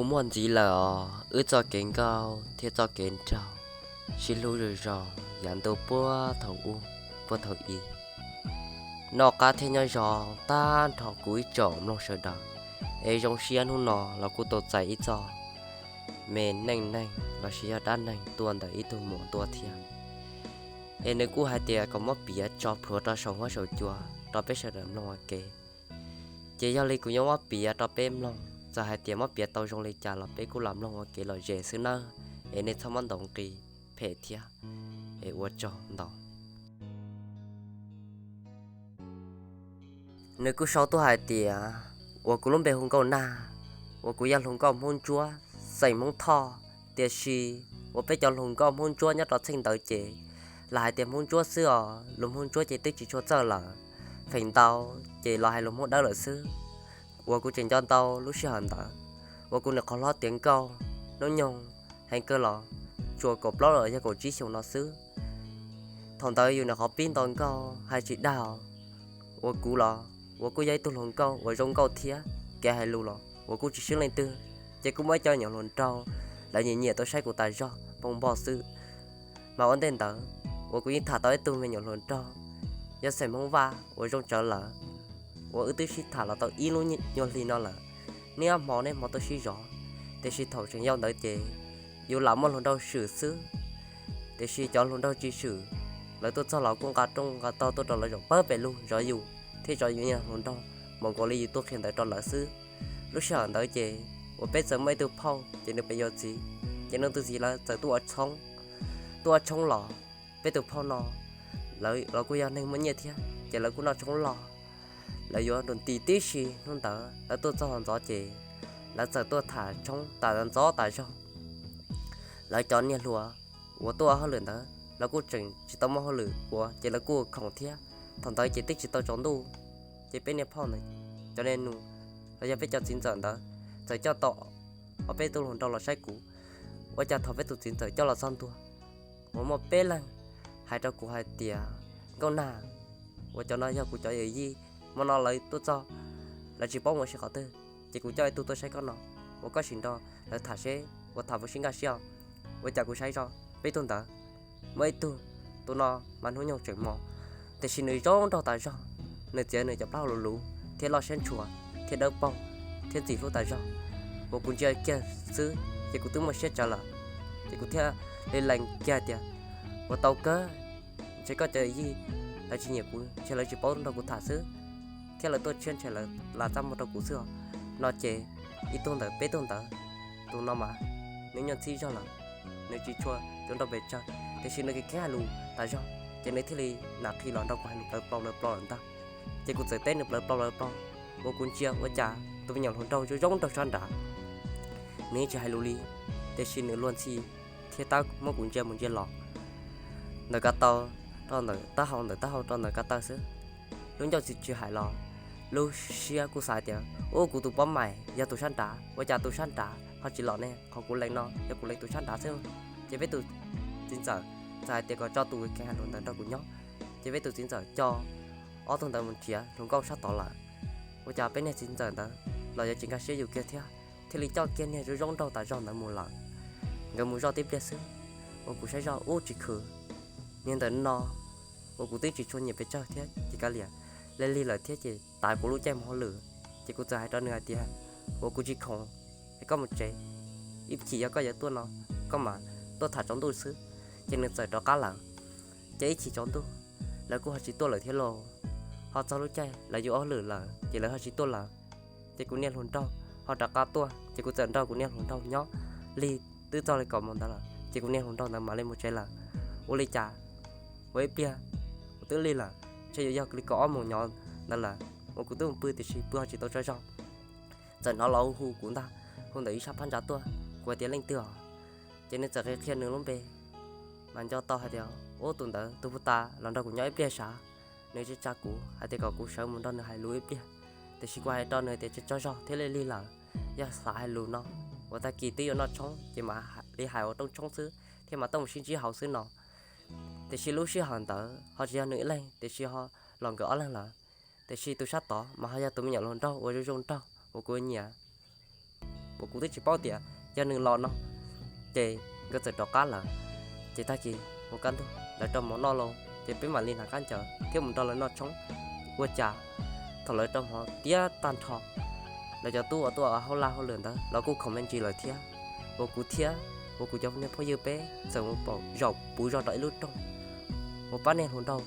Kuv muaj ntxiv lawm os, wb txoj kev nkauj thiab txoj kev nraug, sib hlub zoo zoo yav ntuj puag thaum ub, puag thaum i. Noj qab thiab nyob zoo tag nrho kuv ib tsoom mloog sawv daws, es zoo siab hnub no los kuj tau txais ib txoj me neej neeg lossis yog dab neeg tuaj ntawm ib tug muam tuaj thiab. Es nws kuj hais tias kom muab piav tso plhuav rau saum huab saum cua rau peb sawv daws mloog ua ke. Ces yog li kuv yuav muab piav rau peb mloog, txawm hais tias muab piav tau zoo li cas los peb kuj los mloog ua kev lom zem xwb nawb, es nej txhob muab ntaus nqi phem thiab, es ua tsaug ntau. Nws kuj sau tuaj hais tias, uas kuv lub npe hu Nkauj Nag, uas kuv yog hluas nkauj Hmoob Ntsuab, xeem Hmoob Thoj, tiam sis uas peb cov hluas nkauj Hmoob Ntsuab nyob rau txheej ntawd ces lawv hais tias Hmoob Ntsuab xwb os, lus Hmoob Ntsuab ces twb tsis tshua txawj lawm, feem ntau ces los hais lus Hmoob Dawb lawm xwb. Uas kuv tseem nco ntau lub sij hawm ntawd uas kuv nyuam qhuav hlob tiav nkauj, hnub nyoog heev kawg los tsuas kaum plaub los yog kaum tsib xyoos no xwb. Thaum ntawd yus nyuam qhuav pib ntaus nkauj hais tsis dag, uas kuv los uas kuj yog ib tug hluas nkauj uas zoo nkauj thiab, kev hais lus los uas kuj tsis swb leej twg, ces kuj muaj ib co nyuam hluas nraug lawv nyiam nyiam tuaj saib kuv tas zog poo npog xwb. Mas ua ntej ntawd uas kuv yeej tham tau ib tug me nyuam hluas nraug, yog xeem Hmoob Vaj uas zoo tsawv lawm, uas wb twb sib tham los tau ib lub nyuag hli no lawm, niaj hmo niaj hmo tuaj sib zov. Tiam sis thaum tseem yau ntawd ces yus lam muaj hluas nraug swm xwb, tiam sis cov hluas nraug tsis swm, lawv tuaj txog los kuj nqa rooj nqa tog tuaj rau lawv zaum pawg pem lug zov yus thiab zov yus niag hluas nraug npaum nkaus li yus tuaj qhia ntawv rau lawv xwb. Lub sij hawm ntawd ces uas peb txawm muaj ib tug phauj ces nws pem yuav txiv, ces nws tus txiv lawv txawm tuaj ua tshoob, tuaj ua tshoob los peb tus phauj no lawv los kuj yog neeg muaj nyiaj thiab ces lawv kuj noj tshoob loj. Lawv yuav ntim tib si hnub ntawd lawv tuaj txog ntxov ces lawv txawm tuaj tham tshoob tas ntxov tas zog. Lawv cov niag hluas uas tuaj ua hauj lwm ntawd los kuj tseem tsis tau muaj hauj lwm ua ces lawv kuj khoom thiab. Thaum ntawd ces twb tsis tau tsaus ntuj, ces peb niag phauj ntawd cov niag nus los yog peb cov txiv ntxawm ntawd txawm coj tau ob peb tug hluas nraug los saib kuv. Ua cas thaum peb tus txiv ntxawm coj los txog ntua, uas muaj peb leeg hais rau kuv hais tias, Nkauj Nag, uas cov no yog kuv cov yawm yij, hmo no lawv tuaj txog, lawv tsis paub mus ua si qhov twg, ces kuv coj ib tug tuaj saib koj no, uas koj sim nrog lawv tham seb uas tham puas sib nkag siab os. Ua cas kuv saib zoj peb tug ntawd muaj ib tug, tus no mas hnub nyoog tseem mos, tiam sis nws zoo nraug tas zog. Nws txiav nws cov plaub hau luv luv thiab loj siab ntshua thiab dawb paug thiab ntxim hlub tas zog, uas kuv ntsia kiag xwb ces kuv twb muaj siab tsawv lawm. Ces kuv thiaj li lees kiag tias, Ua tau kawg, ntshe koj cov yij lawv tsis nyiam kuv, ntshe lawv tsis paub nrog kuv tham xwb, thiab lawv tuaj tshiab ntshe lawv lam txaj muag rau kuv xwb os. No ces ib tug ntawm peb tug ntawd, tus no mas nws nyuaj txhib zog lawm, nws tsis tshua yuav nrog pes tsawg, tiam sis nws kheev hais lus tas zog, ces nws thiaj li nam qhi los nrog kuv hais lus plawv plaws plawv plaws lawm ntag. Ces kuv txawm teb nws plawv plaws plawv plaws, uas kuv ntsia ua cas tus me nyuam hluas nraug zoo zoo nraug sab nrad, nws yeej tsis hais lus li, tiam sis nws luag ntxhi thiab tab muab kuv ntsia mus ntsia los ntawm ko taw, rau ntawm taub hau, ntawm taub hau rau ntawm ko taw xwb. Lub ncauj tsis tsis hais los lub siab kuj xav hais tias, Ub, kuv tus pob mais yog tus sab nrad, ua cas tus sab nrad ho tsis los ne? Qhov kuv lees no yog kuv lees tus sab nrad xwb. Ces peb tus txiv ntxawm txawm hais tias kom tso tus kheev hais lus ntawd nrog kuv nyob. Ces peb tus txiv ntxawm coj ob tug ntawd mus nrhiav hluas nkauj sab tod lawm. Ua cas peb niag txiv ntxawm ntawd los yuav tsis nkag siab yus kiag thiab, thiaj li coj kiag niag zoo zoo nraug tas zog ntawd mus lawm. Nkawd mus zoj tib pliag xwb, uas kuv saib zoj ub tsis khwv. Niag ntawm no uas kuv twb tsis tshua nyiam pes tsawg thiab ces kav liam, lig lig lawm thiab ces tav kuv lub caij mus hauj lwm. Ces kuv txawm hais rau nws hais tias, Uas kuv tsis khoom, es koj mus tsev, ib chim yog koj yuav tuaj no, koj mam tuaj tham tsaus ntuj xwb. Ces nws txawm rov qab lawm. Ces ib chim tsaus ntuj lawv kuj ho tsis tuaj lawm thiab lauj. Ho txog lub caij lawv yuav ua hauj lwm lawm ces lawv ho tsis tuaj lawm. Ces kuv niag hluas nraug ho rov qab tuaj, ces kuv txawm nrog kuv niag hluas nraug nyob lig twb txog li kaum moos ntawd lawm, ces kuv niag hluas nraug ntawd mam li mus tsev lawm. Ua li cas ua ib pliag kuv twb lig lawm, ntshe yuav yog li kaum ob moos nyob ntawd lawm, uas kuv twb mus pw tiam sis pw ho tsis tau tsaug zog. Txawm hnov los hu hu kuv ntag, hu ntawm ib sab phab ntsa tuaj, kuv hais tias, Leej twg os? Ces nws txawm qhia qhia nws lub npe, mas nco tau hais tias, Ub, tus ntawd tus puag ta los nrog kuv nyob ib pliag sav. Nws tsa tsa kuv hais tias kom kuv sawv mus nrog nws hais lus ib pliag. Tiam sis kuv hais rau nws tias tsaug zog thiab, lig lig lawm, yog xav hais lus no, uas tag kis twb yuav noj tshoob ces mam li hais ua rooj tshoob xwb thiab mam tuaj mus sib ntsib hauv xwb no. Tiam sis lub sij hawm ntawd ho tsis yog nws ib leeg, tiam sis ho los nkawd ob leeg lawm. Tiam sis tus sab tod mas ho yog tus me nyuam hluas nraug uas zoo zoo nraug uas kuv nyiam. uas kuv twb tsis paub tias yog nws los no. Ces nkawd txawm rov qab lawm. Ces tag kis mus kaj ntug lawv rau mov noj los ces peb mam li hnav khaub ncaws thiab mus nrog lawv noj tshoob. Ua cas thaum lawv rau mov tiav tag nrho, lawv cov tub uas tuaj hauj laj hauj lwm ntawd los kuj khoom me ntsis lawm thiab. Uas kuv thiab uas kuv cov niag phooj ywg peb txawm mus pom zaum puv zog rau ib lub rooj, mus pab niag hluas nraug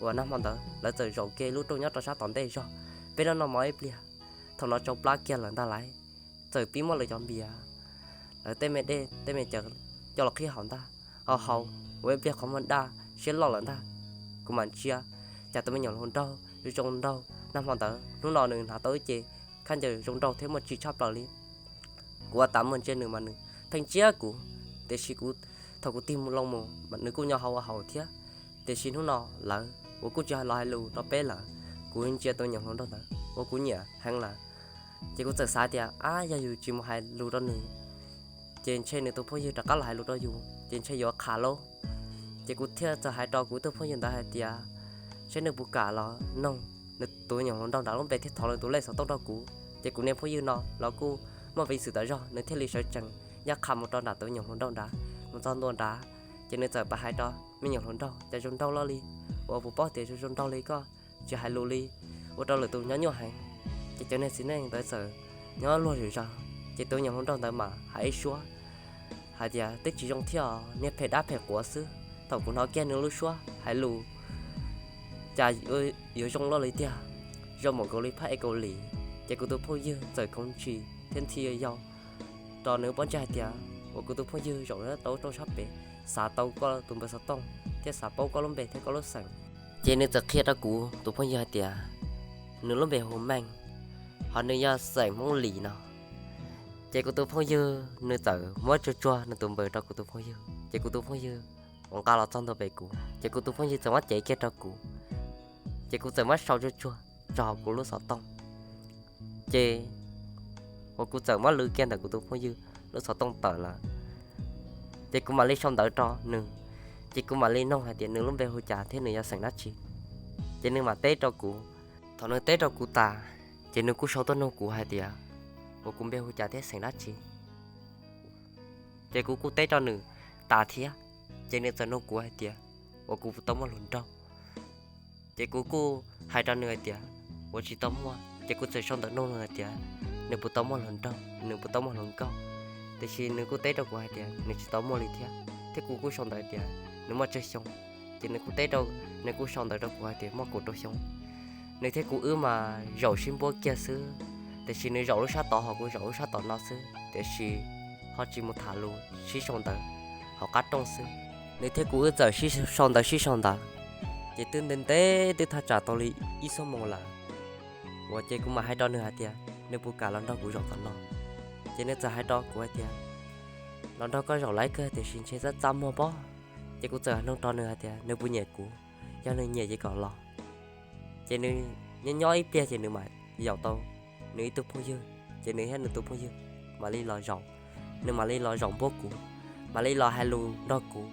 uas nag hmo ntawd lawv txawm zaum kiag ib lub rooj nyob rau sab tom ntej zog. Peb noj noj mov ib pliag, thaum no tsau plab kiag lawm ntag lauj, txawm pib muab lawv cov npias, lawv tej me dej tej me cawv coj los qhib haus ntag. Haus haus ua ib pliag qhov muag daj siab loj lawm ntag. Kuv mam ntsia, cas tus me nyuam hluas nraug zoo zoo nraug nag hmo ntawd, hnub no nws hnav tau ib ce khaub ncaws zoo nraug thiab muaj tsim tshaj plaws li. Kuv ua tas muag ntsia nws mas nws pheej ntsia kuv, tiam sis kuv, thaum kuv tig loo mus nws kuj nyo hauv ua haus thiab. Tiam sis hnub no lawv uas kuj tsis los hais lus rau peb lawm, kuv ntsia tus me nyuam hluas nraug ntawd uas kuv nyiam heev lawm. Ces kuv txawm xav tias, ab, yog yus tsis mus hais lus rau nws, ces ntshe nws tus phooj ywg rov qab los hais lus rau yus ces ntshe yuav qhav lauj. Ces kuv thiaj txawm hais rau kuv tus phooj ywg ntawd hais tias, saib nws puas kam los noog nws tus me nyuam hluas nraug nrad lub npe thiab thov nws tus lej xov tooj rau kuv. Ces kuv niag phooj ywg no los kuj muaj peev xwm tas zog, nws thiaj li sawv tsees ncaj qha mus rau nram tus me nyuam hluas nraug nrad. Mus txog ntua nrad, ces nws txawm pab hais rau me nyuam hluas nraug, cas zoo nraug loj li, uas puas paub tias zoo zoo nraug li koj tsis hais lus li, ua rau lwm tus nyob nyuaj heev. Ces cov niag txiv neej ntawd txawm nyob luag zom zaws. Ces tus me nyuam hluas nraug ntawd mas hais ib suab hais tias, twb tsis zoo thiab os, niag phem dab phem quav xwb. Thaum kuv hnov kiag nws lub suab hais lus, cas yuav zoo loj li tiag, zoo npaum nkaus li phab ej Kaus Lim. Ces kuv tus phooj ywg txawm khoov ntshis thiab ntxhi yau rau nws pob ntseg hais tias, uas kuv tus phooj ywg zaum tau rooj sab pem, xav tau koj tus npawb xov tooj thiab xav paub koj lub npe thiab koj lub xeem. Ces nws txawm qhia rau kuv tus phooj ywg hais tias, nws lub npe hu Meej, ho nws yog xeem Hmoob Lis no. Ces kuv tus phooj ywg nws txawm muab tsuag tsuag nws tus npawb rau kuv tus phooj ywg, ces kuv tus phooj ywg ua nqa los txog ntua pem kuv, ces kuv tus phooj ywg txawm muab cev kiag rau kuv, ces kuv txawm muab sau tsuag tsuag tso hauv kuv lub xov tooj. Ces uas kuv txawm muab lwv kiag ntawm kuv tus phooj ywg lub xov tooj tawm lawm. Ces kuv mam li sau ntawv rau nws, ces kuv mam li noog hais tias nws lub npe hu cas thiab nws yog xeem dab tsi. Ces nws mam teb rau kuv. Thaum nws teb rau kuv tas, ces nws kuj sau tuaj nug kuv hais tias, uas kuv npe hu cas thiab xeem dab tsi. Ces kuv kuj teb rau nws tas thiab. Ces nws txawm nug kuv hais tias, uas kuv puas tau muaj hluas nraug. Ces kuv kuj hais rau nws hais tias, uas tsis tau muaj. Ces kuv txawm sau ntawv nug nws hais tias, nws puas tau muaj hluas nraug, nws puas tau muaj hluas nkauj. Tiam sis nws kuj teb rau kuv hais tias nws tsis tau muaj li thiab, thiab kuv kuj sau ntawv hais tias nws muaj tsawg xyoo. Ces nws kuj teb rau, nws kuj sau ntawv rau kuv hais tias muaj kaum rau xyoo. Nws thiab kuv wb mas zaum sib npuab kiag xwb, tiam sis nws zaum lub sab tod ho kuv zaum lub sab tom no xwb, tiam sis ho tsis mus tham lus, sib sau ntawv hauv qab rooj xwb. Nws thiab kuv wb txawm sib sau ntawv sib sau ntawv, ces twb ntev ntev twb thaj tsam tau li ib xuab moos lawm. Uas ces kuv mam hais rau nws hais tias nws puas kam los nrog kuv zaum tom no. Ces nws txawm hais rau kuv hais tias, los nrog koj zaum lawv kawg tiam sis ntshe txaj txaj muag pob. Ces kuv txawm hais rau nws hais tias nws puas nyiam kuv, yog nws nyiam ces kom los. Ces nws nyob nyob ib pliag ces nws mam yaum tau nws ib tug phooj ywg, ces nws thiab nws tus phooj ywg mam li los zaum. Nws mam li los zaum npuab kuv, mam li los hais lus nrog kuv.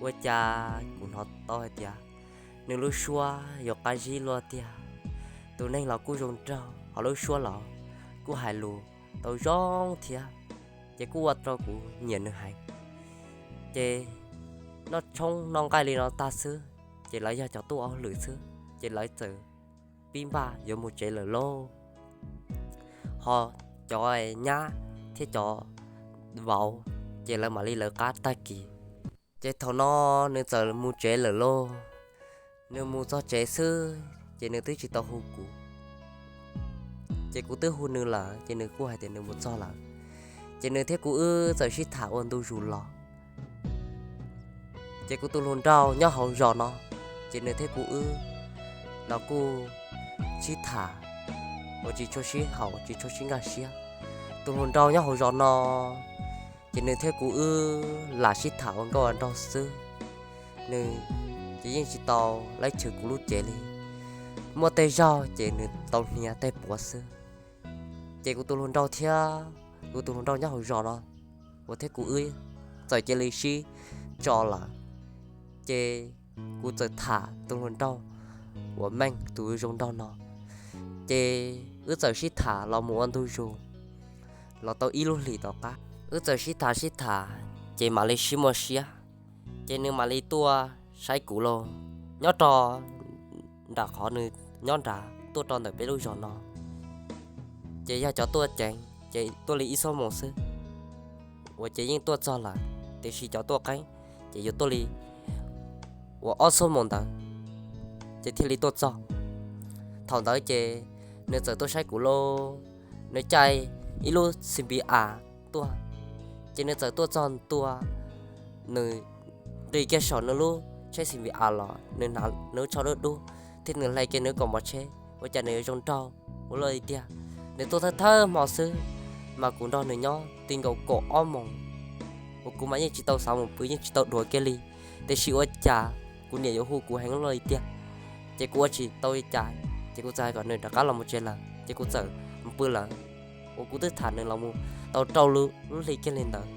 Ua cas kuv hnov tau hais tias nws lub suab yuav qab zib luaj tiag. Tus neeg los kuj zoo nraug, ho lub suab los kuj hais lus tau zoo thiab, ces kuj ua rau kuv nyiam nws heev. Ces noj tshoob noj nqaij li no tag xwb, ces lawv yog cov tuaj ua hauj lwm xwb, ces lawv txawm pib npaj yuav mus tsev lawm lauj. Ho cov nyab thiab cov vauv, ces lawv mam li lawv qab tag kis. Ces thaum no nws txawm mus tsev lawm lauj. Nws mus txog tsev xwb, ces nws twb tsis tau hu kuv. Ces kuv twb hu nws lawm, ces nws kuj hais tias nws mus txog lawm. Ces nws thiab kuv wb txawm sib tham ua ntu zus los. Ces kuv tus hluas nraug nyob hauv zos no, ces nws thiab kuv wb los kuj sib tham uas tsis tshua sib haum tsis tshua sib nkag siab. Tus hluas nraug nyob hauv zos no, ces nws thiab kuv wb lam sib tham ua nkauj ua nraug xwb. Nws ces yeej tsis tau laib chwv kuv lub cev li. Muaj tej zaug ces nws tau hnia tej puav xwb. Ces kuv tus hluas nraug thiab kuv tus hluas nraug nyob hauv zos no uas thiab kuv wb txawm cia li sib tso lawm. Ces kuv txawm tham tus hluas nraug uas Meej tus zoo nraug no. Ces wb txawm sib tham los mus ua ntu zus. los tau ib lub hlis tom qab. Wb txawm sib tham sib tham, ces mam li sib muaj siab, ces nws mam li tuaj saib kuv lauj. Nyob rau nram qhov nws nyob nrad tuaj rau ntawm peb lub zos no, ces yog cov tuaj ceev ces tuaj li ib xuab moos xwb, uas ces yeej tuaj txog lawm, tiam sis cov tuaj qeeb ces yuav tuaj li uas ob xuab moos ntawd ces thiaj li tuaj txog. Thaum ntawd ces nws txawm tuaj saib kuv lauj, nws caij ib lub xi npi a tuaj, ces nws txawm tuaj txog ntua, nws nqis kiag saum nws lub tsheb xi npi a los nws hnav nws lub tsho dub dub, thiab nws hle kiag nws kaum mos tsheb, ua cas nws yuav zoo nraug ua luaj li tiag. Nws tuaj thawj thawj hmo xwb, mas kuv nrog nws nyob ti nkaus kaum ob moos, uas kuv mas yeej tsis tau xav mus pw yeej tsis tau dhuav kiag li, tiam sis ua cas kuv niam yuav hu kuv heev luaj li tiag. Ces kuv ua tsis tau li cas, ces kuv txawm hais kom nws rov qab los mus tsev lawm, ces kuv txawm mus pw lawm. Uas kuv twb tham nws los mus tau rau lub hli kiag li ntawd,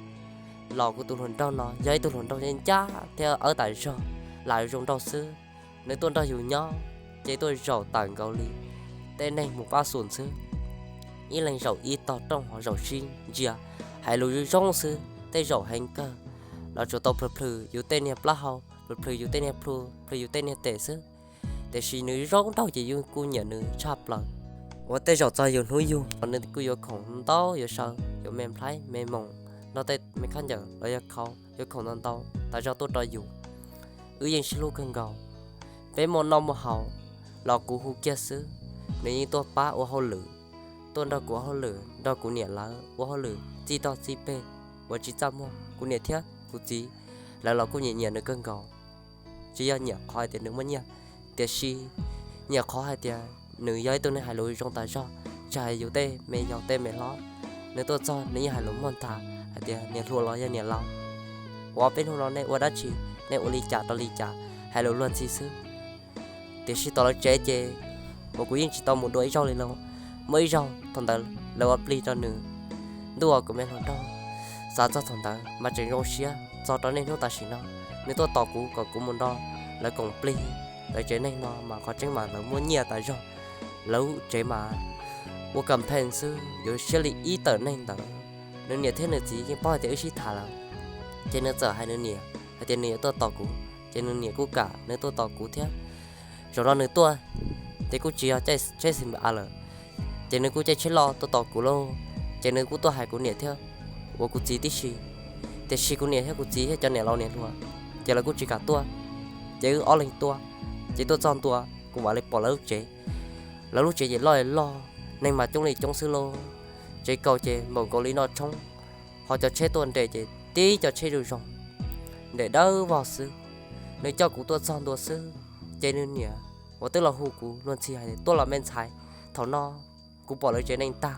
los kuv tus hluas nraug no yog ib tug hluas nraug ncaj thiab awb tas zog, lam zoo nraug xwb. Nws tuaj nrog yus nyob, ces tuaj zaum tawm nkaus li tej neeg mus pab xum xwb, ib leeg zaum ib tog rooj ho zaum sib ntsia, hais lus zoo zoo xwb, tej zaum heev kawg los tsuas tau plhws plhws yus tej niag plaub hau, plhws plhws yus tej niag plhu, plhws yus tej niag tes xwb. Tiam sis nws zoo nraug ces yus kuj nyiam nws tshaj plaws. Uas tej zaum txog yus hnub yug los nws kuj yuav khoom ntau yuav saw, yuav me nplhaib me moos, nrog tej me khaub ncaws los yog khau, yuav khoom ntau ntau tas zog tuaj rau yus. Wb yeej sib hlub kawg nkaus. Peb muaj noj muaj haus los kuv hu kiag xwb, nws yeej tuaj pab ua hauj lwm, tuaj nrog kuv ua hauj lwm, nrog kuv niam lawv ua hauj lwm txij toj txij peg uas tsis txaj muag. Kuv niam thiab kuv txiv lawv los kuj nyiam nyiam nws kawg nkaus, tsis yog nyiam qhov hais tias nws muaj nyiaj, tiam sis nyiam qhov hais tias nws yog ib tug neeg hais lus zoo tas zog, tsis hais yus tej me yau tej me hlob. Nws tuaj txog nws yeej hais lus muag ntag hais tias niam hluas los yog niam laus, ua peb hnub no nej ua dab tsi, nej ua li cas rau li cas, hais lus luag ntxhi xwb. Tiam sis tom lawv tsev ces uas kuv yeej tsis tau mus dua ib zaug li lauj. Muaj ib zaug thaum ntawd lawv ua plig rau nws, ntuj uas kuv me hluas nraug xav txog thaum ntawd mas tseem zoo siab txog rau niaj hnub tam sim no. Nws tuaj tos kuv kom kuv mus nrog lawv koom plig. Lawv tsev neeg no mas qhov tseeb mas lawv muaj nyiaj tas zog, lawv tsev mas ua kam pheej xwb yuav siab li ib tawm neeg ntawd. Nws niam thiab nws txiv yeej paub hais tias wb sib tham lawm, ces nws txawm hais nws niam hais tias nws yuav tuaj tos kuv, ces nws niam kuj kam nws tuaj tos kuv thiab. Zaum no nws tuaj, ces kuj tsis yog caij tsheb xi npa lawm, ces nws kuj caij tsheb loj tuaj tos kuv lauj. Ces nws kuj tuaj hais kuv niam thiab uas kuv txiv tib si, tiam sis kuv niam thiab kuv txiv thiab cov niam laus niam hluas ces lawv kuj tsis kam tuaj, ces wb ob leeg tuaj. Ces tuaj txog ntua kuv mam li pom lawv lub tsev. Lawv lub tsev ces loj loj, neeg mas coob li coob xwb lauj. Tsev kaus ces npaum nkaus li noj tshoob, ho cov tsheb tuaj nres ces tib cov tsheb zoo zoo, nres dawb vog xwb. Nws coj kuv tuaj txog ntua xwb, ces nws niam uas twb los hu kuv luag ntxhi hais tias tuaj los me ntxhais, thaum no kuv pom lawv tsev neeg tag,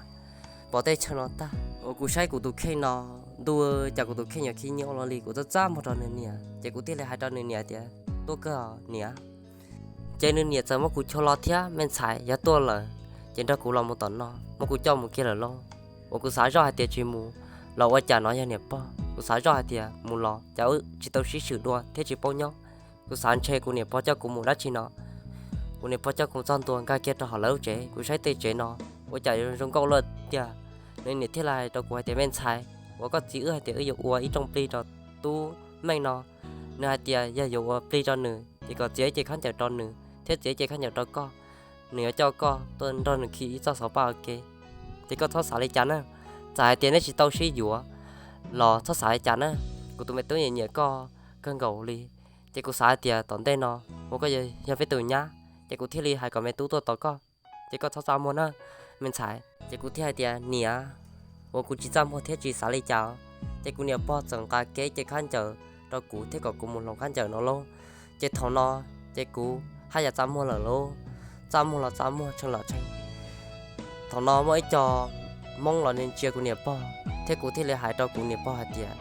pom tej chaw no tag, uas kuv saib kuv tus kheej no, ntuj, cas kuv tus kheej yuav khib nyiab ua luaj li. Kuv txaj txaj muag rau nws niam, ces kuv thiaj li hais rau nws niam tias tuaj kawg niam. Ces nws niam txawm muab kuv chua los thiab, me ntxhais, yog tuaj lawm ces nrog kuv los mus tom no, muab kuv coj mus kiag lawm lauj. Uas kuv xav zoj hais tias tsis mus los ua cas no yog niam pog, kuv xav zoj hais tias mus los cas wb tsis tau sib swm dua thiab tsis paub nyob. Kuv xav ntshe kuv niam pog coj kuv mus dab tsi no. Kuv niam pog coj kuv txog ntua nkag kiag rau hauv lawv lub tsev, kuv saib tej tsev no ua cas yuav zoo nkauj luaj tiag. Nws niam thiaj li hais rau kuv hais tias me ntxhais, uas koj txiv wb hais tias wb yuav ua ib rooj plig rau tub Meej no, nws hais tias yog yuav ua plig rau nws ces kom txiav ib ce khaub ncaws rau nws thiab txiav ib ce khaub ncaws rau koj, nws yuav coj koj tuaj nrog nws khi ib txoj xov paj ua ke. Ces koj txhob xav li cas na, txawm hais tias neb tsis tau sib yuav los txhob xav li cas na. Kuv tus me tub nyiam nyiam koj kawg nkaus li, ces kuv xav hais tias tom ntej no uas koj yog peb tus nyab, ces kuv thiaj li hais kom me tub tuaj tos koj. Ces koj txhob txaj muag na, me ntxhais. Ces kuv thiaj hais tias niam, uas kuv tsis txaj muag thiab tsis xav li cas. Ces kuv niam pog txawm nqa kiag ib ce khaub ncaws rau kuv thiab kom kuv mus hloov khaub ncaws no lauj. Ces thaum no ces kuv haj yam txaj muag lawm lauj, txaj muag los txaj muag, tshee los tshee. Thaum no muaj ib co Hmoob los ntsia kuv niam pog thiab kuv thiaj li hais rau kuv niam pog hais tias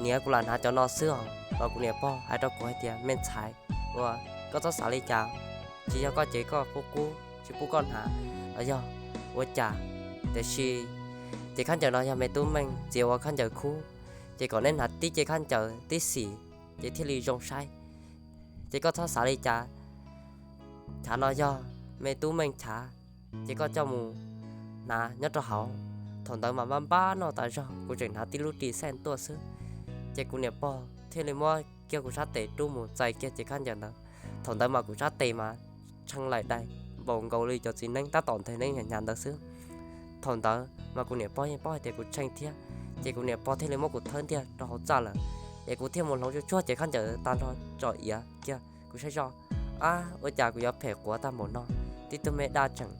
niam, kuv lam hnav cov no xwb os. Los kuv niam pog hais rau kuv hais tias me ntxhais, uas koj txhob xav li cas, tsis yog koj cev koj qub qub tsis pub koj hnav los yog ua cas, tiam sis ces khaub ncaws no yog me tub Meej txiav ua khaub ncaws khub, ces kom neb hnav tib ce khaub ncaws tib xim ces thiaj li zoo saib. Ces koj txhob xav li cas, chav no yog me tub Meej chav, ces koj coj mus hnav nyob rau hauv, Thaum ntawd mas npab npab noj tas zog, kuv tseem hnav tib lub ris xeej tuaj xwb, ces kuv niam pog thiaj li muab kiag kuv sab tes rub mus txais kiag cev khaub ncaws ntawd. Thaum ntawd mas kuv sab tes mas tshee laim dais npaum nkaus li cov txiv neeb tab tom ntes neeb hnyav hnyav ntawd xwb. Thaum ntawd mas kuv niam pog yeej paub hais tias kuv tshee thiab, ces kuv niam pog thiaj li muab kuv thawb ntiag rau hauv txaj lawm, es kuv thiaj mus hloov tsuag tsuag cev khaub ncaws tag nrho tsom iav kiag kuv saib zoj. Ab, ua cas kuv yuav phem quav tag npaum no? Tib tug me daj tseem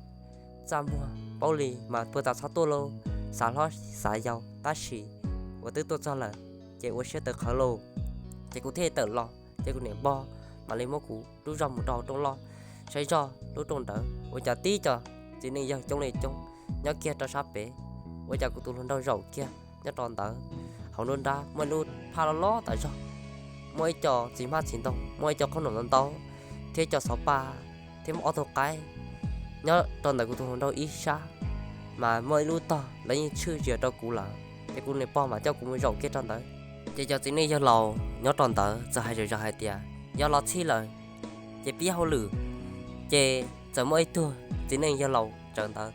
txaj muag paub li mas puag ta txhob tuaj lauj, xav hlob xav yau tab sis uas twb tuaj txog lawm ces ua siab tawv qhawv lauj. Ces kuv thiaj li tawm los, ces kuv niam pog mam li muab kuv rub zog mus rau hauv rooj loj saib zoj. Lub rooj ntawd ua cas tib co txiv neej yawg coob li coob nyob kiag rau sab pem. Ua cas kuv tus hluas nraug zaum kiag nyob rau ntawd, hauv nruab nrab muaj ib lub phaj loj loj tas zog, muaj ib co txiv hmab txiv ntoo, muaj ib co qhob noom ntau ntau, thiab ib co xov paj, thiab muaj ob tug qaib nyob rau ntawm kuv tus hluas nraug ib sab, mas muaj ib lub tog lawv yeej tshwj zias rau kuv lawm. Ces kuv niam pog mam coj kuv mus zaum kiag rau ntawd. Ces cov txiv neej yawg laus nyob rau ntawd txawm hais zom zaws hais tias yog los txhij lawm ces pib hauj lwm. Ces txawm muaj ib tug txiv neej yawg laus tsaws ntawd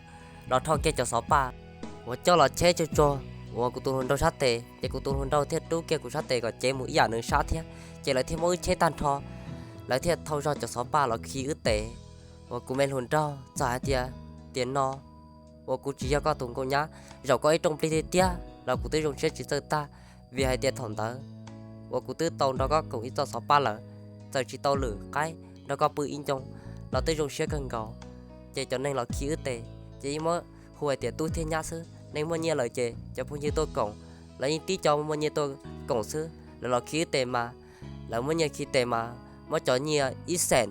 los rho kiag cov xov paj uas coj los cheb tsuag tsuag uas kuv tus hluas nraug sab tes, ces kuv tus hluas nraug thiaj rub kiag kuv sab tes kom cev mus ib yam nws sab thiab. Ces lawv thiaj muab wb cheb tag nrho, lawv thiaj thau zog cov xov paj los khi wb tes. Uas kuv me hluas nraug txawm hais tias, tiam no uas kuv tsis yog koj tus nkauj nyab, zaum koj ib rooj plig tiag tiag los kuv twb zoo siab tsis txawj tag, vim hais tias thaum ntawd uas kuv twb tau nrog koj koom ib txoj xov paj lawm, txawm tsis tau lwm qaib nrog koj pw ib ncoo los twb zoo siab kawg nkaus. Ces cov neeg los khi wb tes ces yeej muab hu hais tias tub thiab nyab xwb, neeg muaj nyiaj lawm ces cov phooj ywg tuaj koom, lawv yeej tib co muaj nyiaj tuaj koom xwb, lawv los khi wb tes mas, lawv muab nyiaj khi tes mas muab cov nyiaj ib xeem,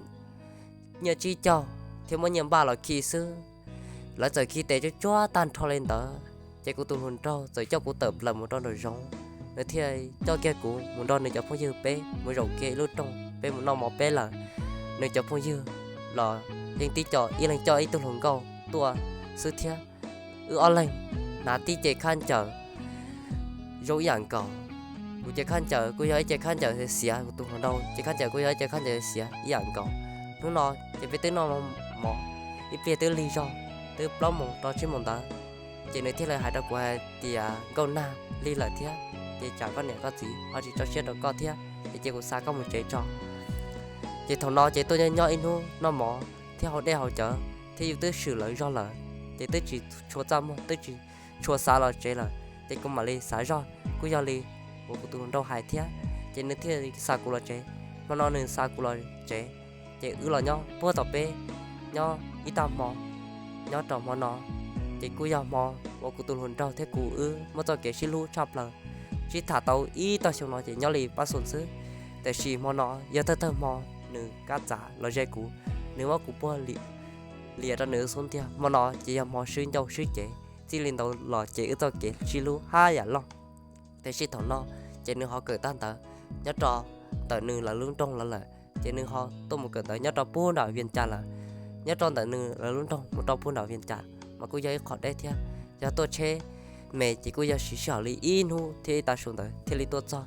nyiaj tsib caug thiab muab nyiaj npaj los khi xwb. Lawv txawm khi tes tsuag tsuag tag nrho li ntawd, ces kuv tus hluas nraug txawm coj kuv tawm plaws mus rau nraum zoov. Nws thiaj coj kiag kuv mus nrog nws cov phooj ywg peb mus zaum kiag ib lub rooj, peb mus noj mov peb lawm. Nws cov phooj ywg los yeej tib co ib leeg coj ib tug hluas nkauj tuaj xwb thiab. Wb ob leeg hnav tib cev khaub ncaws zoo ib yam nkaus. Kuv cev khaub ncaws kuj yog ib cev khaub ncaws xiav, kuv tus hluas nraug cev khaub ncaws kuj yog ib cev khaub ncaws xiav ib yam nkaus. Hnub no ces peb twb noj mov ib pliag twb lig zog, twb plaub moos rau tsib moos ntawd, ces nws thiaj li hais rau kuv hais tias, Nkauj Nag, lig lawm thiab, ces tsam koj niam koj txiv ho tsis tso siab rau koj thiab, ces cia kuv xa koj mus tsev tso. Ces thaum no ces tuaj nyob nyob ib hnub noj mov thiab haus dej haus cawv thiab yus twb swm lawv zog lawm, ces twb tsis tshua txaj muag, twb tsis tshua xav los tsev lawm, ces kuv mam li xav zoj kuj yog li uas kuv tus hluas nraug hais thiab, ces nws thiaj xa kuv los tsev. Hmo no nws xa kuv los tsev, ces wb los nyob puag tom peb, nyob ib tag hmo, nyob rau hmo no, ces kuj yog hmo uas kuv tus hluas nraug thiab kuv wb muaj txoj kev sib hlub tshaj plaws. Sib tham tau ib tog xyoo no ces nyob li pab xus xwb, tiam sis hmo no yog thawj thawj hmo nws kab txav los ze kuv, nws muab kuv puag liam rau nws xub ntiag. Hmo no ces yog hmo swb ncauj swb cev, txij li ntawd los ces wb txoj kev sib hlub haj yam loj. Tiam sis thaum no ces nws ho kawm tag ntawv nyob rau ntawm nws lawv lub nroog los lawm, ces nws ho tuaj mus kawm ntawv nyob rau puag nram Vias Cas lawm. Nyob rau ntawm nws lawv lub nroog mus rau puag nram Vias Cas mas kuj yog ib qho deb thiab, yog tuaj tsheb me ces kuj yog siv sij hawm li ib hnub thiab ib tav su ntawd thiaj li tuaj txog.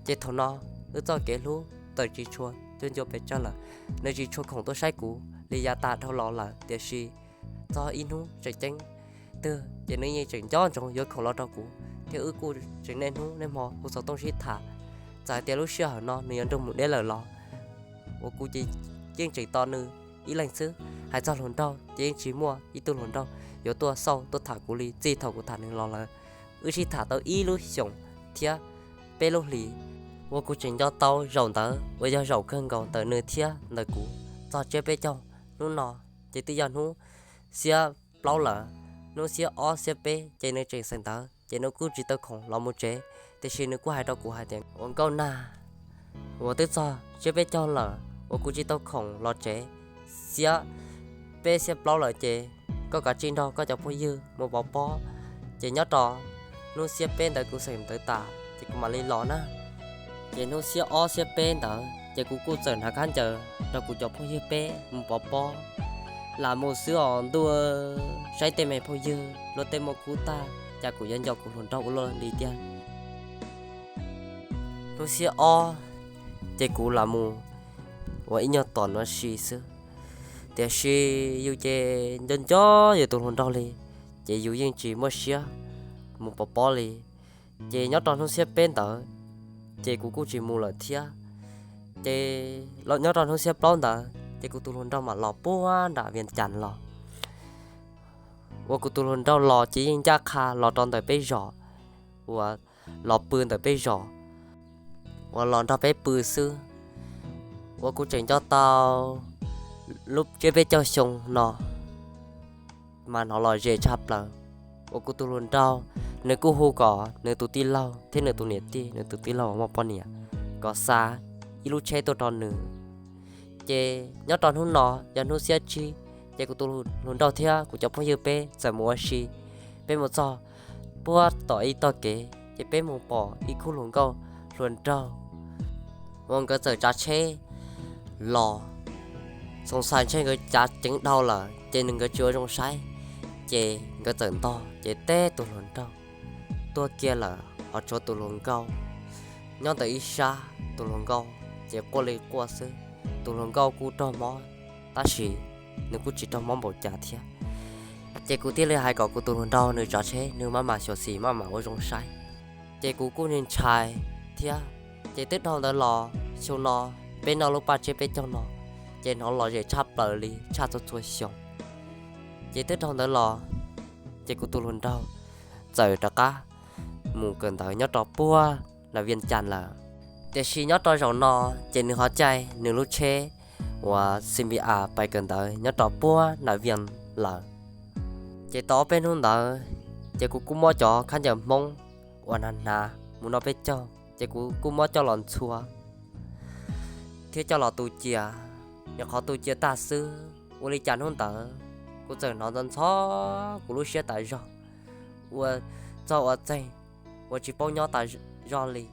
Ces thaum no wb txoj kev hlub txawm tsis tshua ncua ncua pes tsawg lawm, nws tsis tshua khoom tuaj saib kuv li yav tas dhau los lawm, tiam sis txog ib hnub tseem ceeb twg ces nws yeej tseem nco ntsoov yuav khoom los rau kuv, thiab wb kuj tseem niaj hnub niaj hmo hu xov tooj sib tham. Txawm hais tias lub sij hawm no nws yuav nrug mus deb lawm los uas kuv ces yeej tseem tos nws ib leeg xwb. Hais txog hluas nraug ces yeej tsis muaj ib tug hluas nraug yuav tuaj xauj tuaj tham kuv li txij thaum kuv tham nws los lawm. Wb sib tham tau ib lub xyoos thiab peb lub hlis uas kuv tseem nco tau zaum ntawd uas yog zaum kawg nkaus ntawm nws thiab ntawm kuv txog tsiab peb caug. Hnub no ces twb yog hnub xiab plaub lawm, hnub xiab ob xiab peb ces nws tseem xeem ntawv, ces nws kuj tsis tau khoom los mus tsev. Tiam sis nws kuj hais rau kuv hais tias, Ua nkauj nag, uas twb txog tsiab peb caug lawm uas kuv tsis tau khoom los tsev. Xiab peb xiab plaub lawm ces koj kav tsij nrog koj cov phooj ywg mus pov pob. Ces nyob rau hnub xiab peb ntawd kuv xeem ntawv tas ces kuv mam li los na. Ces hnub xiab ob xiab peb ntawd ces kuv kuj txawm hnav khaub ncaws nrog kuv cov phooj ywg peb mus pov pob. Lam mus xwb os ntuj, saib tej me phooj ywg luag tej muaj khub tag, cas kuv yuav nco kuv hluas nraug ua luaj li tiag. Hnub xiab ob ces kuv lam mus ua ib nyuag tom no si xwb, tiam sis yus ces nco nco yus tus hluas nraug li, ces yus yeej tsis muaj siab mus pov pob li. Ces nyob rau hnub xiab peb ntawd, ces kuv kuj tsis mus lawm thiab. Ces nyob rau hnub xiab plaub ntawd ces kuv tus hluas nraug mam los puag nram Vias Cas los. Uas kuv tus hluas nraug los ces yeej ncaj qha los rau ntawm peb zos, uas los pw ntawm peb zos, uas los nrog peb pw xwb. Uas kuv tseem nco tau lub tsiab peb caug xyoo no mas hnov lom zem tshaj plaws. Uas kuv tus hluas nraug, nws kuj hu kom nws tus tij laug thiab nws tus niam tij, nws tus tij laug uas muaj poj niam, kom xa ib lub tsheb tuaj rau nws. Ces nyob rau hnub no yog hnub xiab tsib, ces kuv tus hluas nraug thiab kuv cov phooj ywg peb txawm mus ua si. Peb mus txog puag tom ib tog kev ces peb mus pom ib khub hluas nkauj hluas nraug uas nkawd txawm tsav tsheb los. Xoom xais ntshe nkawd cav ceev dhau lawm ces nws nkawd tsis ua zoo saib, ces nkawd txawm ntog ces teb tus hluas nraug tuag kiag lawm, ho tshuav tus hluas nkauj nyob ntawm ib sab. Tus hluas nkauj ces quaj li quaj xwb. Tus hluas nkauj kuj raug mob, tab sis nws kuj tsis raug mob npaum cas thiab. Ces kuv thiaj li hais kom kuv tus hluas nraug nws tsav tsheb, nws maj mam xyuam xim maj mam ua zoo saib. Ces kuv kuj ntshai thiab. Ces twb dhau ntawd los xyoo no peb noj lub paj tsiab peb caug no, ces hnov lom zem tshaj plaws li tshaj txhua txhua xyoo. Ces twb dhau ntawd los, ces kuv tus hluas nraug txawm rov qab mus kawm ntawv nyob rau puag nram Vias Cas lawm. Tiam sis nyob rau zaum no ces nws ho caij nws lub tsheb uas C B A pais kawm ntawv nyob rau puag nram Vias lawm. Ces tau ob peb hnub ntawd, ces kuv kuj muab cov khaub ncaws Hmoob uas hnav hnav mus noj peb caug, ces kuv kuj muab coj los ntxhua thiab coj los tu cia. Nyuam qhuav tu cia tag xwb, ua li cas hnub ntawd kuv txawm hnov ntxhov ntxhov kuv lub siab tas zog, ua txog ua txeeg uas tsis paub nyob tas zog li.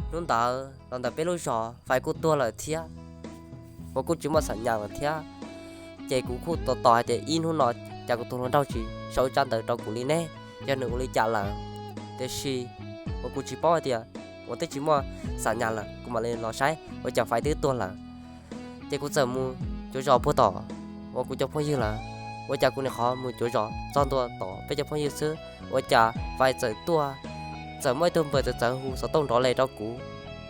Hnub ntawd los ntawm peb lub zos fais kuj tuag lawm thiab, uas kuj tsis muaj xam nyas lawm thiab. Ces kuv kuj tos tos hais tias ib hnub no cas kuv tus hluas nraug tsis sau ib tsab ntawv rau kuv li ne, yog nws ua li cas lawm. Tiam sis uas kuv tsis paub hais tias uas twb tsis muaj xam nyas lawm, kuv mam li los saib ua cas fais twb tuag lawm. Ces kuv txawm mus cuav zos puag tom uas kuv cov phooj ywg lawm. Ua cas kuv niam qhov mus cuav zos txog ntua tom peb cov phooj ywg xwb, ua cas fais txawm tuaj, txawm muaj ib tug npawg txawv txawv hu xov tooj nrov li rau kuv.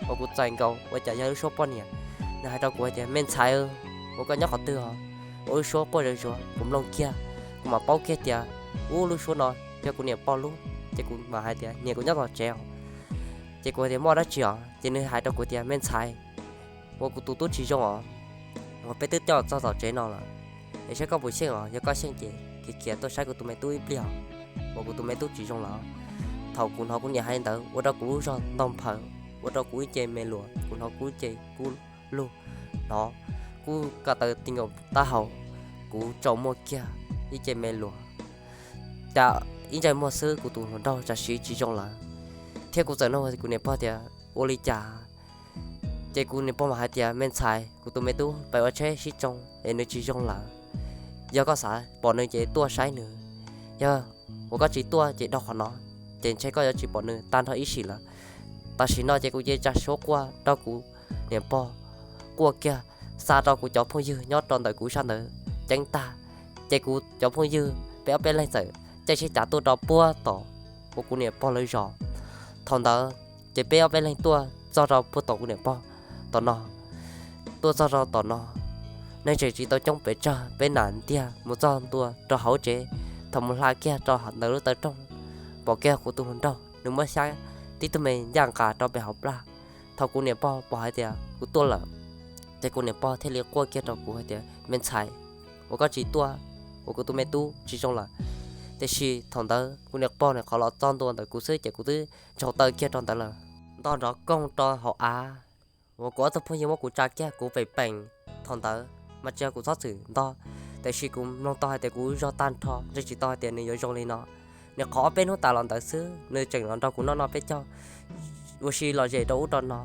Uas kuv txais nkaus ua cas yog lub suab poj niam. Nws hais rau kuv hais tias, me ntxhais, uas koj nyob qhov twg os? Ua lub suab quaj zuav zuav, kuv mloog kiag, kuv mam paub kiag tias ub, lub suab no yog kuv niam pog lub. Ces kuv mam hais tias, niam, kuv nyob tom tsev os. Ces kuv hais tias, muaj dab tsi os? Ces nws hais rau kuv tias, me ntxhais, uas kuv tus tub tsis zoo os, uas peb twb coj txog tom tsev no lawm, es saib koj puas xyeej os, yog koj xyeej ces khiav khiav tuaj saib kuv tus me tub ib pliag os, uas kuv tus me tub tsis zoo lawm. Thaum kuv hnov kuv niam hais li ntawd ua rau kuv lub zog ntog nphaws, ua rau kuv ib ce me luas, kuv hnov kuv ib ce kub lug, hnov kuv ko taw ti nkaus taub hau, kuv tsaus muag kiag ib ce me luas. Cas ib ntsais muag xwb kuv tus hluas nraug tsam sim tsis zoo lawm, thiab kuv txawm nug kuv niam pog tias ua li cas. Ces kuv niam pog mam hais tias, me ntxhais, kuv tus me tub pais ua tsheb sib tsoo es nws tsis zoo lawm. Yog koj xav pom nws ces tuaj saib nws, yog uas koj tsis tuaj ces dhau qhov no, ces ntshe koj yuav tsis pom nws tag nrho ib sim lawm. Tam sim no ces kuv cia li tsa suab quaj rau kuv niam pog, quaj kiag xa rau kuv cov phooj ywg nyob rau ntawm kuv sab ntawd ceeb tag. Ces kuv cov phooj ywg peb ob peb leeg txawm caij tsheb cav tuaj rau puag tom uas kuv niam pog lawv zos. Thaum ntawd ces peb ob peb leeg tuaj txog rau puag tom kuv niam pog tom no. Tuaj txog rau tom no, neeg tseem tsis tau coob pes tsawg, peb nam ntiag mus txog ntua rau hauv tsev. Thaum mus hla kiag rau ntawm lub taw rooj, pom kiag kuv tus hluas nraug nws muab xyab tib tug me ncaj nqa rau pem hauv plaj. Thaum kuv niam pog pom hais tias kuv tuaj lawm, ces kuv niam pog thiaj li quaj kiag rau kuv hais tias, me ntxhais, uas koj tsis tuaj, uas kuv tus me tub tsis zoo lawm. Tiam sis thaum ntawd kuv niam pog nws qhov los txog ntua ntawm kuv xwb ces kuv twb ntsaum taw kiag rau ntawd lawm, ntog nrov koog rau hauv av. Uas kuv ob tug phooj ywg muab kuv tsa kiag kuv pem peem. Thaum ntawd mas tsis yog kuv txhob txwm ntog, tiam sis kuv mloog tau hais tias kuv zog tag nrho, ntseeg tsis tau hais tias nws yuav zoo li no. Nws qhov ob peb hnub tas los ntawd xwb nws tseem los nrog kuv noj noj peb caug, ua si lom zem rau ub rau no.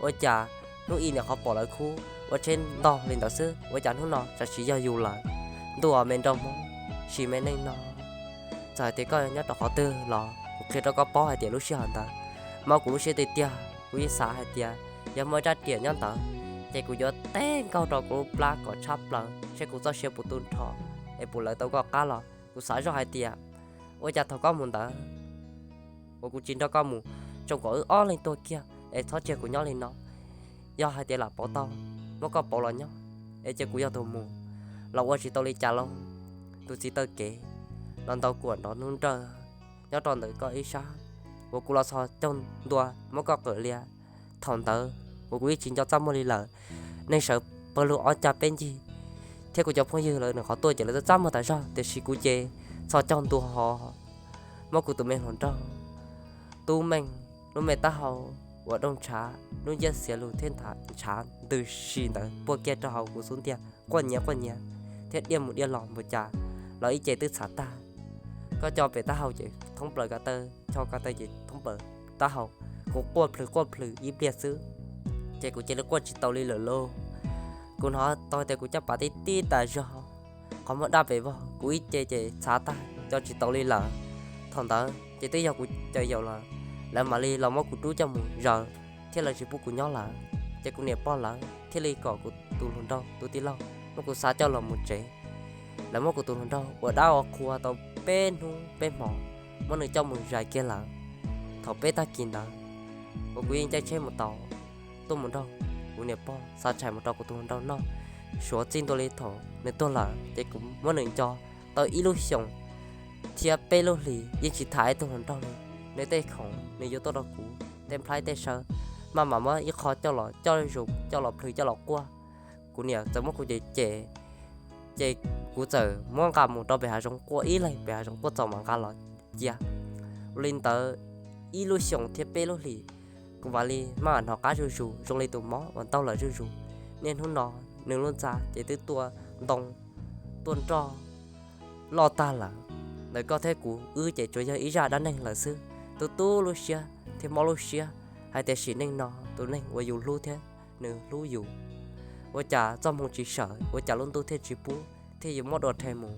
Ua cas hnub ib nws qhov pom lawv khub ua tsheb ntog li ntawd xwb, ua cas hnub no tsam sim yog yus lawm. Ntuj, me nraug Hmoob, sim me neej no, txawm hais tias koj nyob rau qhov twg los kuv qhia rau koj paub hais tias lub sij hawm ntawd mob kuv lub siab tiag tiag. Kuv yeej xav hais tias yog muaj ib rab riam nyob ntawd, ces kuv yuav teb nkaug rau kuv lub plab kom tshab plaws seb kuv txoj sia puas tu nrho, es puas lawv tau koj qab los. Kuv xav zoj hais tias ua cas thaum koj mus ntawd uas kuv tsis nrog koj mus, tsoo kom wb ob leeg tuag kiag es txhob tsis kuv nyob li no. Yog hais tias lam pauv tau, muab koj pauv los nyob, es cia kuv yog tus mus, los ua tsis tau li cas lauj. Tus txiv taw kev los ntaus kuam nrov nub nrawj nyob rau ntawm koj ib sab, uas kuv los txhos caug ntua muab koj qawm lias. Thaum ntawd uas kuv yeej tsis nco txaj muag li lawm, neeg sawv pawg lug ob cag peb ncig, thiab kuv cov phooj ywg lawv nws qhov tuaj ces lawv txaj muag tas zog, tiam sis kuv ces txhos caug ntua ho muab kuv tus me hluas nraug Tub Meej lub me taub hau uas dooj ntshav, lub nciab xiav lug thiab ntshav ntws si ntawd puag kiag rau hauv kuv xub ntiag, quaj nyiav quaj nyiav thiab diaj mus diaj los npaum cas los ib ce twb txhav tag. Koj co pem taub hau ces thoob plaws ko taw, co ko taw ces thoob plaws taub hau. Kuv quaj plhws quaj plhws ib pliag xwb, ces kuv cia li quaj tsis tau li lawm lauj. Kuv hnov tau tias kuv caj pas tib tib tas zog, qhov muag daj pes vog, kuv ib ce ces txhav tag, co tsis tau li lawm. Thaum ntawd ces twb yog kuv cov yaus lawv, lawv mam li los muab kuv rub coj mus zaws thiab lawv tsis pub kuv nyob lawm. Ces kuv niam pog lawv thiaj li kom kuv tus hluas nraug tus tij laug muab kuv xa coj los mus tsev. Lawv muab kuv tus hluas nraug uas dab ua qhua tau peb hnub peb hmo, muab nws coj mus zais kiag lawm. Thaum peb tag kis ntawd uas kuv yeej caij tsheb mus tau tuaj mus nrog kuv niam pog xa tshais mus rau kuv tus hluas nraug noj, suav txij ntua li thaum nws tuag lawm ces kuv muab nws nco tau ib lub xyoos thiab peb lub hlis yeej tsis tham ib tug hluas nraug li. Nws tej khoom nws yuav tuaj rau kuv, tej nplhaib tej sawb, maj mam muab ib qho coj los coj zus, coj los plhws, coj los quaj. Kuv niam txawm muab kuv cem cem, ces kuv txawm muab nqa mus rau pem hav zoov quaj ib leeg, pem hav zoov quaj txaus mam nqa los cia. Ua li ntawd ib lub xyoos thiab peb lub hlis, kuv mam li maj mam hnov qab zuj zus zoo li tus mob uas ntaug lawm zuj zus. Niaj hnub no nws lub ntxa ces twb tuaj ntoo, tuaj nroj loj tag lawm. Ntawm koj thiab kuv wb ces tsuas yog ib zaj dab neeg lawm xwb, tu tu lub siab thiab mob lub siab hais tias sim neej no tus neeg uas yus hlub thiab nws hlub yus, ua cas txoj hmoo tsis sawm, ua cas lub ntuj thiaj tsis pub, thiaj yuav muab dua rhe mus.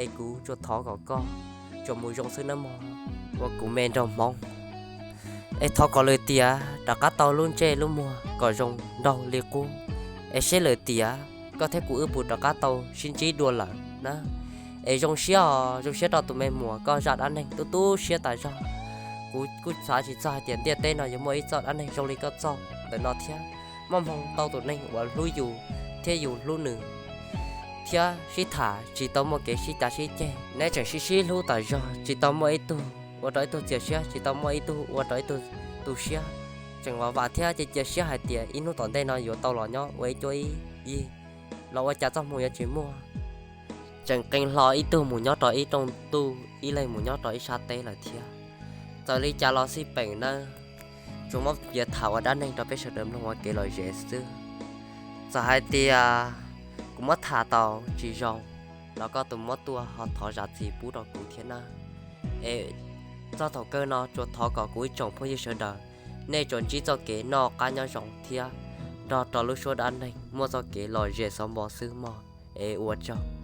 Es kuv tsuas thov kom koj tsuas mus zoo xwb nawb mog, ua kuv me nraug Hmoob. Es thov kom lwm tiam rov qab tau lub ntsej lub muag kom zoo nraug li qub, es seb lwm tiam koj thiab kuv wb puas rov qab tau sib ntsib dua lawm na. Es zoo siab os, zoo siab rau tus me muam koj zaj dab neeg tu tu siab tas zog. Kuv kuj xav tsis txog hais tias ntiaj teb no yuav muaj ib txoj dab neeg zoo li koj txoj ntawm no thiab. Muaj hmoo tau tus neeg uas hlub yus thiab yus hlub nws, thiab sib tham tsis tau muaj kev sib cav sib ceg, neb tseem sib sib hlub tas zog, tsis tau muaj ib tug ua rau ib tug txias siab, tsis tau muaj ib tug ua rau ib tug tu siab. Tseem vam vam thiab cia cia siab hais tias ib hnub tom ntej no yuav tau los nyob ua ib cuab ib yig, los ua cas txoj hmoo yuav tsis muaj, tseem qee hlo ib tug mus nyob rau ib rooj ntuj, ib leeg mus nyob rau ib sab teb lawm thiab. Txawm li cas los xij peem nawb, tsuas muab piav tham ua dab neeg rau peb sawv daws mloog ua kev lom zem xwb. Txawm hais tias kuv muab tham tau tsis zoo los koj tus muab tuaj ho thov zam txim pub rau kuv thiab nawb. Es txog thaum kawg no tsuas thov kom kuv ib tsoom phooj ywg sawv daws, nej tsuas ntsib txoj kev noj qab nyob zoo thiab nrog rau lub suab dab neeg muaj txoj kev lom zem xov npo xwb mog. Es ua tsaug.